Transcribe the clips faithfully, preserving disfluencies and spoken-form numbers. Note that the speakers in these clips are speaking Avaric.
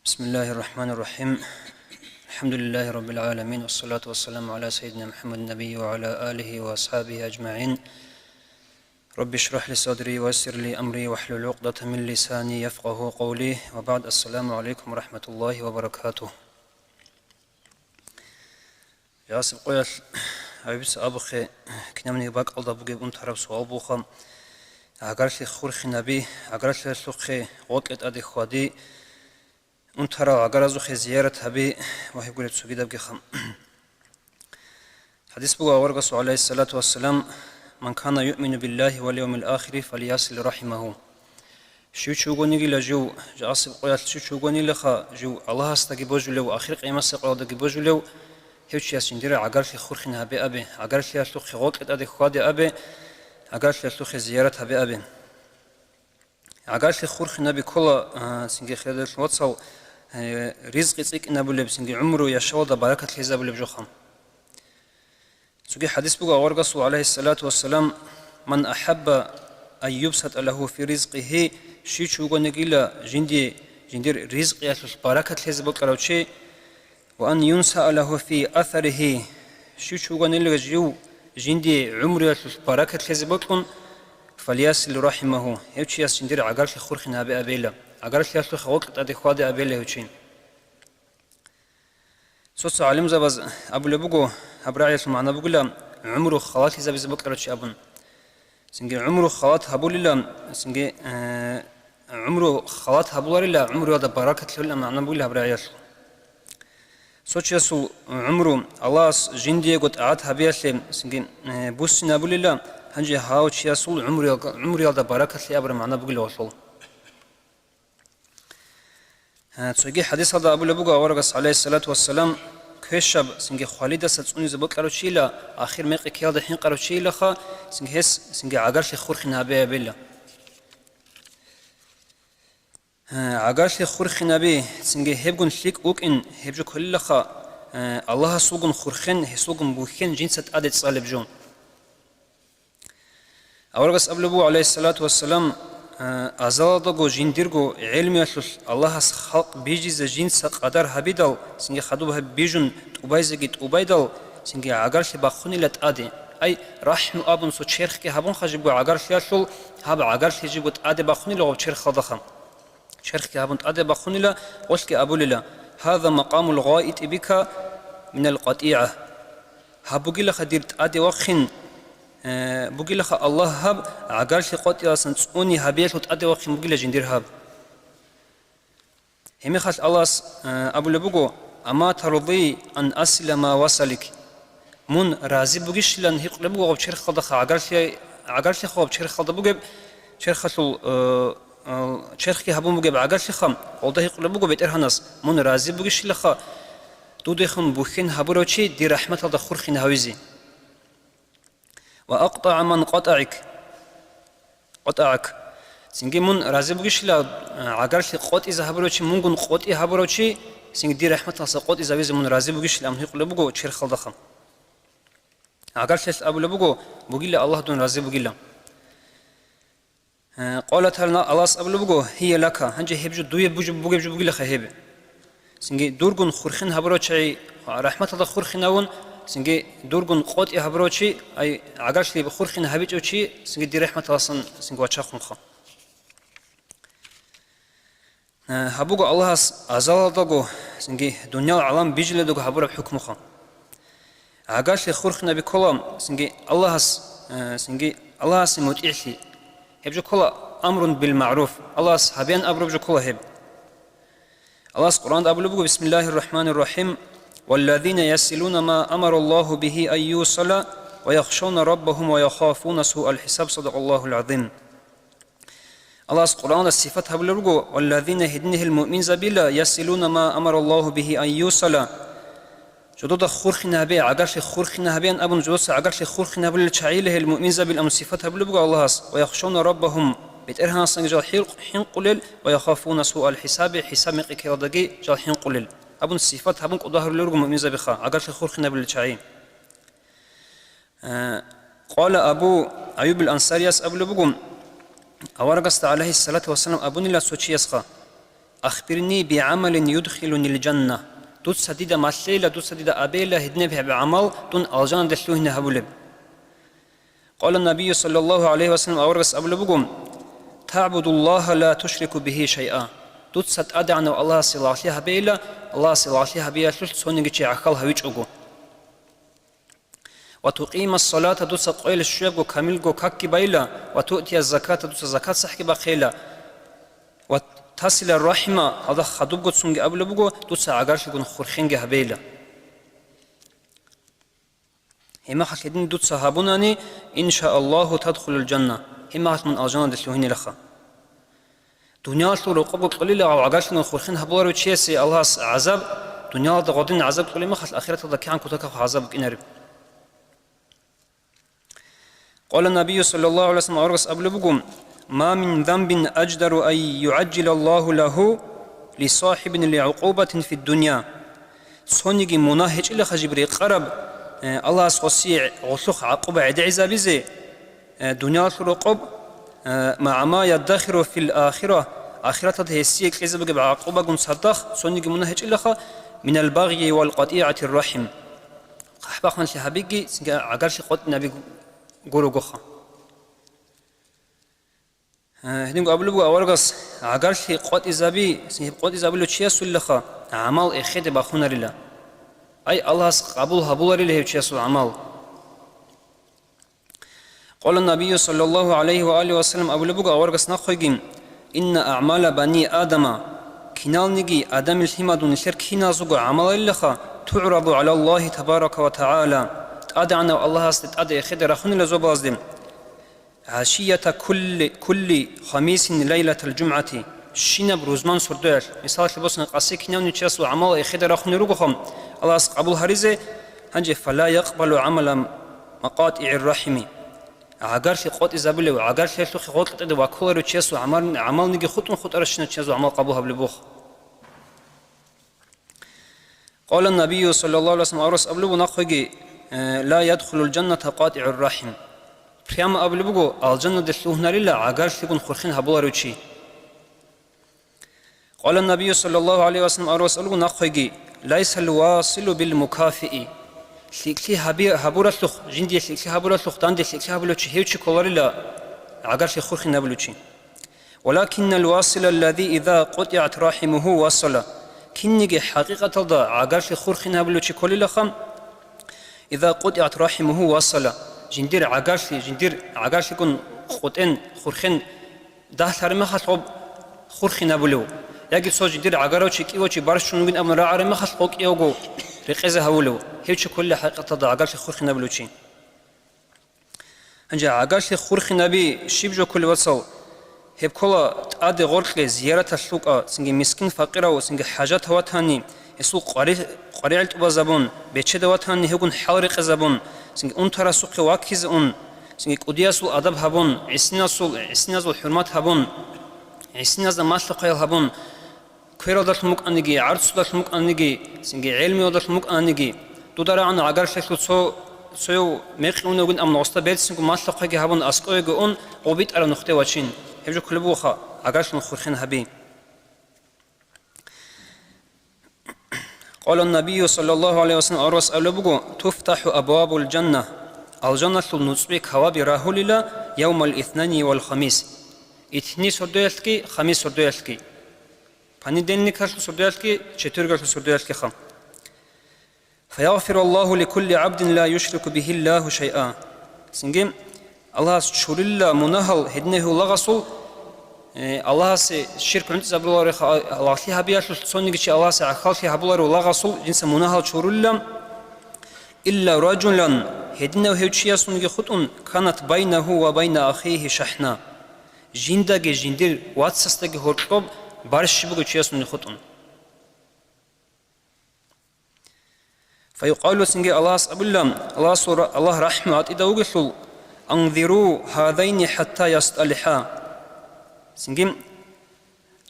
بسم الله الرحمن الرحيم. الحمد لله رب العالمين، والصلاة والسلام على سيدنا محمد النبي وعلى آله وأصحابه أجمعين. رب اشرح لي صدري ويسر لي أمري واحلل عقدة من لساني يفقهوا قولي. وبعد، السلام عليكم ورحمة الله وبركاته. Ясиб къоялъ гьабица абухъе, кинабниги бакӀалда бугеб унтараб суал буха: гӀагарлъи хурхинаби, гӀагарлъиялъухъе гъоркье тӀаде хьвади, унтарал гӀагаразухъе зиярат гьаби ва гьеб гуреб цогидабги хъам. ХӀадис буго аварагасул, гӀалайгьиссалату вассалам: «Ман кана юъмину биллагьи вал явмил ахири фальясил рахимагьу». Щив чи вугонигила жив, жагьасеб къоялъ щив чи вугонилаха жив Аллагьасдаги божулев, ахир къиямасеб къоялдаги божулев, гьев чияс жиндира гӀагарлъи хурхин гьабе абе, гӀагарлъиялъухъе гъоркье тӀаде хьваде абе, гӀагарлъиялъухъе зиярат гьабе абе. ГӀагарлъи хурхинаби ккола, а, цинги хириял вацал, э, ризкъи цӀикӀкӀинабулеб, цинги гӀумру яшавалда баракат лъезабулеб жоха. Цоги хӀадис буго аварагасул, гӀалайгьиссалату вассалам: «Ман ахӀабба ан юбсатӀа лагьу фи ризкъигьи», щив чи вугонигила жинди, жиндир ризкъиялъулъ баракат лъезе бокьарав чи, «ва ан юнсаа лагьу фи асаригьи», щив чи вугонилга жив жинди гӀумруялъулъ баракат лъезе бокьун, «фальясил рахимагьу», гьев чияс жиндир гӀагарлъи хурхин гьабе абейла, гӀагарлъиялъухъе гъоркье тӀаде хьваде абейла гьев чи. Цо-цо гӀалимзабаз абулеб буго, гьаб рагӀиялъул магӀна бугила гӀумру халалъизабизе бокьарав чи абун. Цинги гӀумру халат гьабулила, цинги, э, гӀумру халат гьабуларила, гӀумруялда баракат лъолила магӀна бугила гьаб рагӀиялъул. Цо чиясул гӀумру Аллагьас жиндиего тӀагӀат гьабиялъе, цинги, э, буссинабулила, гьанже гьав чиясул гӀумруял-, гӀумруялда баракат лъеабураб магӀна бугила гьалъул. Гьа, цоги хӀадисалда абулеб буго аварагас, гӀалайгьиссалату вассалам, квешаб, цинги хвалидаса цӀунизе бокьарав чийила, ахир мекъи ккеялда хӀинкъарав чийилаха, цинги гьес, цинги гӀагарлъи хурхин гьабе абейла. Гьа, гӀагарлъи хурхин гьаби, цинги гьебгун лъикӀ вукӀин, гьеб жо кколилаха, э, Аллагьасулгун хурхен, гьесулгун бухьен жинца тӀаде цӀалеб жо. Аварагас абулеб буго, гӀалайгьиссалату вассалам, э, азалалдаго жиндирго гӀелмиялъулъ Аллагьас халкъ бижизе жинца къадар гьабидал, цинги хадуб гьаб бижун тӀубайзеги тӀубайдал, цинги гӀагарлъи бахъунила тӀаде. Ай, рахӀму абун цо черхги гьабунха жибго гӀагарлъиялъул, гьаб гӀагарлъи жибго тӀаде бахъунила гъоб черхалдаха. Черхги гьабун тӀаде бахъунила, гъолъги абулила: «Гьаза макъамул гъаити бика минал къатӀигӀа». Гьаб бугилаха дир тӀаде вахъин, э, бугилаха Аллагь гьаб, гӀагарлъи къотӀиялдасан цӀуни гьабиялъул тӀаде вахъин бугила жиндир гьаб. Гьебмехалъ Аллагьас, э, абулеб буго: «Ама тарзи ан асила ма васалик?» Мун рази бугищилан гьикъулеб буго гъаб черхалдаха гӀагарлъи-, гӀагарлъиха гъаб черхалда бугеб, черхалъул, э, э, черхги гьабун бугеб гӀагарлъиха, гъолда гьикъулеб буго БетӀергьанас: «Мун рази бугищилаха дудехун бухьен гьабурав чи дир рахӀматалда хурхин гьавизе?» «Ва акътагӀа ман къатагӀик». КъатагӀак. Цинги мун рази бугищила, э, гӀагарлъи къотӀизе гьабурав чи, мунгун къотӀи гьабурав чи, цинги дир рахӀматалдаса къотӀизавизе мун рази бугищила, амма гьикъулеб буго черхалдаха. ГӀагарлъиялъ абулеб буго: «Бугила, Аллагь дун рази бугила». Э, къала тагӀала, Аллагьас абулеб буго: «Гьия лака», гьанже гьеб жо дуе бугеб жо бугилаха гьеб. Цинги дургун хурхин гьабурав чагӀи рахӀматалда хурхинавун, цинги дургун къотӀи гьабурав чи, ай, гӀагарлъи хурхин гьабичӀев чи, цинги дир рахӀматалдасан цинги вачахъунха. Э, гьаб буго Аллагьас азалалдаго, цинги дуниял гӀалам бижилелдаго гьабураб хӀукмуха. ГӀагарлъи хурхинаби ккола, цинги Аллагьас, э, цинги Аллагьасе мутӀигӀлъи. Гьеб жо ккола амрун бил магӀруф, Аллагьас гьабеян абураб жо ккола гьеб. Аллагьас Къуръанда абулеб буго: «Бисмиллагьир рахӀманир рахӀим. Валлазина ясилуна ма амараллагьу бигьи ан юсала, ва яхшавна раббагьум ва яхафуна суал хӀисаб». Садакъаллагьул гӀазим. Аллагьас Къуръанда сифат гьабулеб буго: «Валлазина», гьединигьел муъминзабила, «ясилуна ма амараллагьу бигьи ан юсала». Жодода хурхин гьабе, гӀагарлъи хурхин гьабеян абун, жодоца гӀагарлъи хурхин гьабулел чагӀила гьел муъминзабил амун сифат гьабулеб буго Аллагьас: «Ва яхшавна раббагьум», БетӀергьанасанги жал хӀиркъ-, хӀинкъулел, «ва яхафуна суал хӀисаби», хӀисаб мекъи ккеялдаги жал хӀинкъулел. Абун сифат гьабун кӀодо гьарулел руго муъминзабиха, гӀагарлъи хурхин гьабулел чагӀи. Э, къала Абу Аюбил Ансарияс абулеб буго, аварагасда, гӀалайгьиссалату вассалам, абунила цо чиясха: أخبرني بعمل يدخلني الجنة. Дуца дида малъейила, дуца дида абейила гьединаб гьеб гӀамал дун алжанаде лъугьине гьабулеб. قال النبي صلى الله عليه وسلم, аварагас абулеб буго: تعبد الله لا تشرك به شيئا. Дуца ТӀадегӀанав Аллагьасе лагълъи гьабейила, Аллагьасе лагълъи гьабиялъулъ цониги чи гӀахьал гьавичӀого. وتقيم الصلاة, дуца къойил щуябго камилго какги байила, وتؤتي الزكاة, дуца закат-сахӀги бахъейила, وتصل الرحم, гьалда хадубгоцунги абулеб буго, дуца гӀагарлъигун хурхенги гьабейила. Гьеб мехалъ гьедин дуца гьабунани, إن شاء الله تدخل الجنة, гьеб мехалъ мун алжанаде лъугьинилаха. Дуниялалъул рокъобго кьолила гьав гӀагарлъигун хурхен гьабуларев чиясе Аллагьас гӀазаб, дуниялалда гъодин гӀазаб кьолеб мехалъ, ахираталда кигӀан кутакаб гӀазаб букӀинареб. قال النبي صلى الله عليه وسلم, аварагас абулеб буго: ما من ذنب أجدر أن يعجل الله له لصاحبه لعقوبة في الدنيا. Цониги мунагь гьечӀилаха жиб рекъараб, э, Аллагьас гъосие гъолъухъ гӀакъуба гӀедегӀизабизе, э, дуниялалъул рокъоб, э, مع ما يدخر في الآخرة, ахираталда гьесие кьезе бугеб гӀакъубагун цадахъ цониги мунагь гьечӀилаха, من البغي وقطيعة الرحم. ХъахӀбахъанлъи гьабиги, цинги гӀагарлъи къотӀинаби гурогоха. Э, гьединго абулеб буго аварагас, гӀагарлъи къотӀизаби, цинги гьеб къотӀизабулев чиясулилаха гӀамал эхеде бахунарила. Ай, Аллагьас къабул гьабуларила гьев чиясул гӀамал. قال النبي صلى الله عليه وآله وسلم, абулеб буго аварагас нахъеги: إن أعمال بني آدم, киналниги Адамил лъимадул нилъер киназулго гӀамалалилаха, تعرض على الله تبارك وتعالى, ТӀадегӀанав Аллагьасде тӀаде эхеде рахунила зобалазде, عشية كل, كل خميس ليلة الجمعة, щинаб рузман сордоялъ. Мисалалъе босана, къаси кинавни чиясул гӀамал эхеде рахунел ругоха, Аллагьас къабул гьаризе, гьанже, فلا يقبل عمل مقاطع الرحم. ГӀагарлъи къотӀизабулев, гӀагарлъиялъухъе гъоркье тӀаде ваккуларев чиясул гӀамал-, гӀамалниги хутӀун хутӀаращинав чиясул гӀамал къабул гьабулеб буго. قال النبي صلى الله عليه وسلم, аварагас абулеб буго нахъеги, э, لا يدخل الجنة قاطع الرحم. Прямо абулеб буго, алжанаде лъугьунарила гӀагарлъигун хурхен гьабуларев чи. قال النبي صلى الله عليه وسلم, аварагас абулеб буго нахъеги: ليس الواصل بالمكافئ. ЛъикӀлъи гьаби-, гьабуралъухъ, жиндие лъикӀлъи гьабуралъухъ данде лъикӀлъи гьабулев чи гьев чи кколарила гӀагарлъи хурхен гьабулев чи. ولكن الواصل الذي إذا قطعت رحمه وصل. Кинниги хӀакъикъаталда гӀагарлъи хурхин гьабулев чи кколилаха, إذا قطعت رحمه وصل. Жиндир гӀагарлъи, жиндир гӀагарлъигун къотӀен, хурхен дагьлъараб мехалъ гъоб хурхин гьабулев. Яги цо жиндир гӀагарав чи, кӀивав чи барщун вугин абун рагӀараб мехалъ гъо кӀиявго рекъезе гьавулев. Гьев чи кколила хӀакъикъаталда гӀагарлъи хурхин гьабулев чи. Гьанже гӀагарлъи хурхинаби щиб жо кколеб, вацал? Гьеб ккола тӀаде гъоркье зияраталъ рукӀа, цинги мискин-факъирав, цинги хӀажатав ватани, гьесул къвари-, къваригӀел тӀубазабун, бечеда ватани гьевгун хӀал рекъезабун, цинги унтарасухъе ваккизе ун, цинги кӀудиясул адаб гьабун, гӀисинасул, гӀисиназул хӀурмат гьабун, гӀисиназда малъухъаял гьабун, квералдалъун букӀаниги, гӀарцудалъун букӀаниги, цинги гӀелмуялдалъун букӀаниги, дуда рагӀана гӀагарлъиялъул цо, цояв мекъи уневгин, амма гъосда берцинго малъухъеги гьабун, аскӀовеги ун, гъоб битӀараб нухде вачин. Гьеб жо кколеб бугоха, гӀагарлъун хурхен гьаби. قال النبي صلى الله عليه وسلم, аварагас абулеб буго: تفتح أبواب الجنة, алжаналъул нуцӀби каваби рагьулила يوم الاثنين والخميس, итни сордоялъги, хамис сордоялъги. Понедельникалъул сордоялъги, четвергалъул сордоялъгиха. فيغفر الله لكل عبد لا يشرك به الله شيئا. Цинги Аллагьас чурилла мунагьал гьединав лагъасул, э, Аллагьасе ширк гӀунтӀизабулареха, лагълъи гьабиялъулъ цониги чи Аллагьасе гӀахьаллъи гьабуларев лагъасул жинца мунагьал чурилла, إلا رجلا, гьединав гьев чиясунги хутӀун, كانت بينه وبين أخيه شحناء. Жиндаги жиндир вацасдаги гьоркьоб барщи бугев чиясунги хутӀун. فيقال, цинги Аллагьас абула, Аллагьасул ра-, Аллагь рахӀму гьатӀида вугелъул: أنظروا هذين حتى يصطلحا. Цинги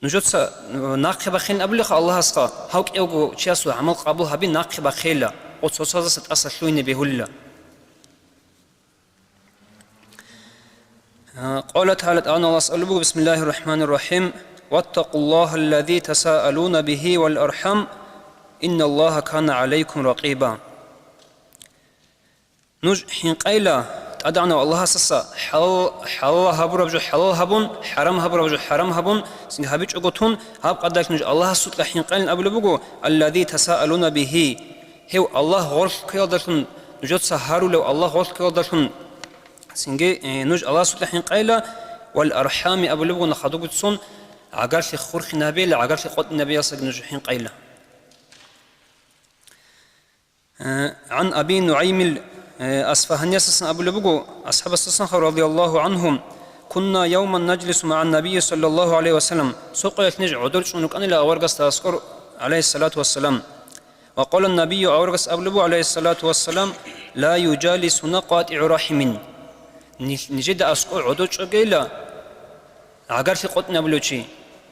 нужеца нахъе бахъин абулеха Аллагьасха, гьав кӀевго чиясул гӀамал къабул гьаби нахъе бахъейила, ва цоцаздаса тӀаса лъугьине бегьулила. قال تعالى, ТӀадегӀанав Аллагьас абулеб буго: بسم الله الرحمن الرحيم. واتقوا الله الذي تساءلون به والأرحام إن الله كان عليكم رقيبا. Нуж хӀинкъайла ТӀадегӀанав Аллагьасаса хӀалал, хӀалал гьабураб жо хӀалал гьабун, хӀарам гьабураб жо хӀарам гьабун, цинги гьабичӀого тун, гьаб къадаралъ нуж Аллагьасукьа хӀинкъайилан абулеб буго, الذي تساءلون به, гьев Аллагь гъорлъ ккеялдалъун, нужеца гьарулев Аллагь гъорлъ ккеялдалъун, цинги, э, нуж Аллагьасукьа хӀинкъайла, والأرحام абулеб буго нахъадугицун, гӀагарлъи хурхинабейла, гӀагарлъи къотӀинабиялсаги нуж хӀинкъайла. Э, عن أبي نعيم الأصفهاني асасан абулеб буго, асхӀабасдасан, رضي الله عنهم: كنا يوما نجلس مع النبي صلى الله عليه وسلم. Цо къоялъ ниж гӀодор чӀун рукӀанила аварагасда аскӀор, عليه الصلاة والسلام. وقال النبي, аварагас абулеб буго, عليه الصلاة والسلام: لا يجالسنا قاطع رحم. Ниж-, нижеда аскӀор гӀодор чӀогейила гӀагарлъи къотӀинабулев чи.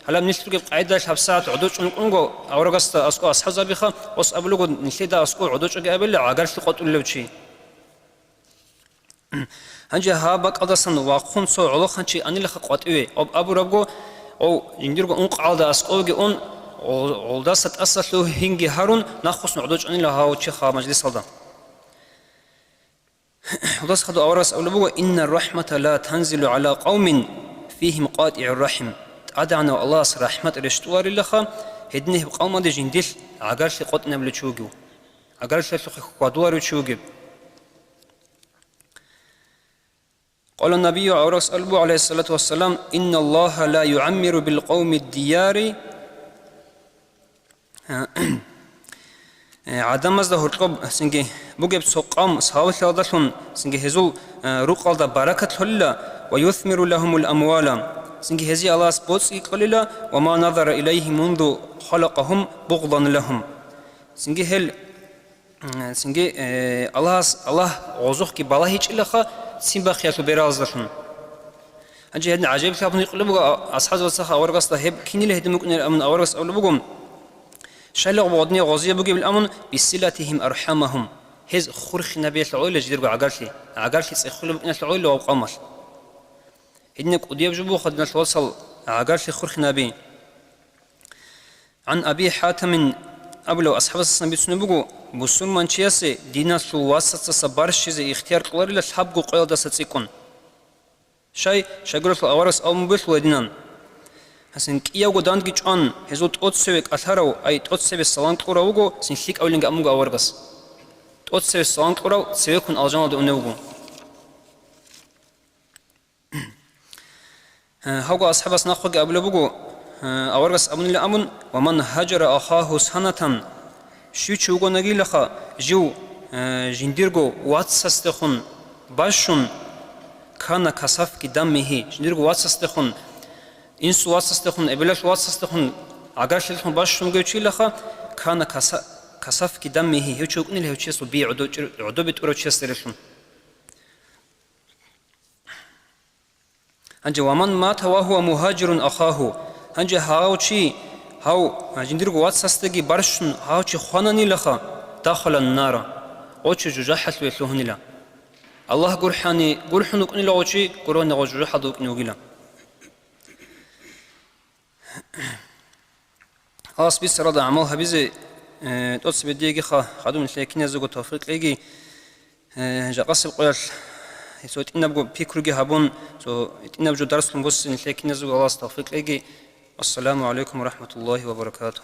Гьалаб нилъ ругеб къайдалъ гьабсагӀат гӀодор чӀун рукӀунго аварагасда аскӀор асхӀабзабиха, ос абулего нилъеда аскӀор гӀодор чӀоги абейила гӀагарлъи къотӀулев чи. Гьанже гьаб бакӀалдасан вахъун цо гӀолохъанчи анилаха къватӀиве, об абурабго, ов жиндирго ункъгӀалда аскӀовги ун, гъол-, гъолдаса тӀасалъугьинги гьарун, нахъвуссун гӀодор чӀунила гьав чи гьаб мажлисалда. Гьелдаса хадув аварагас абулеб буго: إن الرحمة لا تنزل على قوم فيهم قاطع رحم. ТӀадегӀанав Аллагьас рахӀмат рещтӀуларилаха гьединаб къавмалде жиндилъ гӀагарлъи къотӀинабулев чи вугев, гӀагарлъиялъухъе хьвадуларев чи вугев. قال النبي, аварагас абулеб буго, عليه الصلاة والسلام: إن الله لا يعمر بالقوم الديار. Э, гӀадамазда гьоркьоб цинги бугеб цо къавм савлъиялдалъун цинги гьезул, э, рукъалда баракат лъолила, ويثمر لهم الأموال, цинги гьезие Аллагьас боцӀи кьолила, وما نظر إليه منذ خلقهم بغضا لهم. Цинги гьел, м, цинги, э, Аллагьас, Аллагь гъозухъги балагьичӀилаха цин бахъиялъул бералаздалъун. Гьанже гьедин гӀажаиблъи абун гьикъулеб буго, а-, асхӀабзабацаха аварагасда гьеб кинила гьедин букӀунеб абун, аварагас абулеб буго: Щайлагъ гъодинаб гъозие бугебил абун, بصلتهم أرحامهم, гьез хурхинабиялъе гӀолила жидерго гӀагарлъи, гӀагарлъи цӀехулеб букӀиналъе гӀолила гьав къавмалъ. Гьединаб кӀудияб жо буго диналъул вацал гӀагарлъи хурхинаби. عن أبي حاتم абулев асхӀабасасан бицунеб буго, бусурманчиясе диналъул васасдаса барщизе ихтияр кьоларила лъабго къоялдаса цӀикӀкӀун. Щай, щайгурелъул аварагас абун бугелъул гьединан. Гьасин кӀиявго дандги чӀван, гьезул тӀоцеве кӀалъарав, ай тӀоцебе салам кьурав вуго, син лъикӀавилинги абун буго аварагас. ТӀоцеве салам кьурав цевеккун алжаналде унев вуго. Гьавго асхӀабас нахъеги абулеб буго, аварагас абунила абун: ومن هجر أخاه سنة, щив чи вугонаниги жив, э, жиндирго вацасдехун бащун, كان كسفك دمه, жиндирго вацасдехун, инсул вацасдехун, эбелалъул вацасдехун, гӀагарлъилъун бащун вугев чилаха, كان كس-, كسفك دمه, гьев чи вукӀунила гьев чиясул би гӀодо-, гӀодобе тӀурав чиясдерилъун. Гьанже, ومن مات وهو مهاجر أخاه, гьанже гьав чи, гьав жиндирго вацасдаги барщун гьав чи хвананилаха, دخل النار, гъо чи жужахӀалъуве лъугьунила. Аллагь гурхӀани, гурхӀун вукӀунила гъо чи, гурони гъо жужахӀалда вукӀине вугила. Аллагьас бицаралда гӀамал гьабизе, э, тӀоцебе диеги ха-, хадуб нилъее киназего тавфикъ кьеги, э, жакъасеб къоялъ цо тӀинабго пикруги гьабун, цо тӀинаб жо дарслъун буссин нилъее киназего Аллагьас тавфикъ кьеги. Ассаламу гӀалайкум ва рахӀматуллагьи ва баракатугь.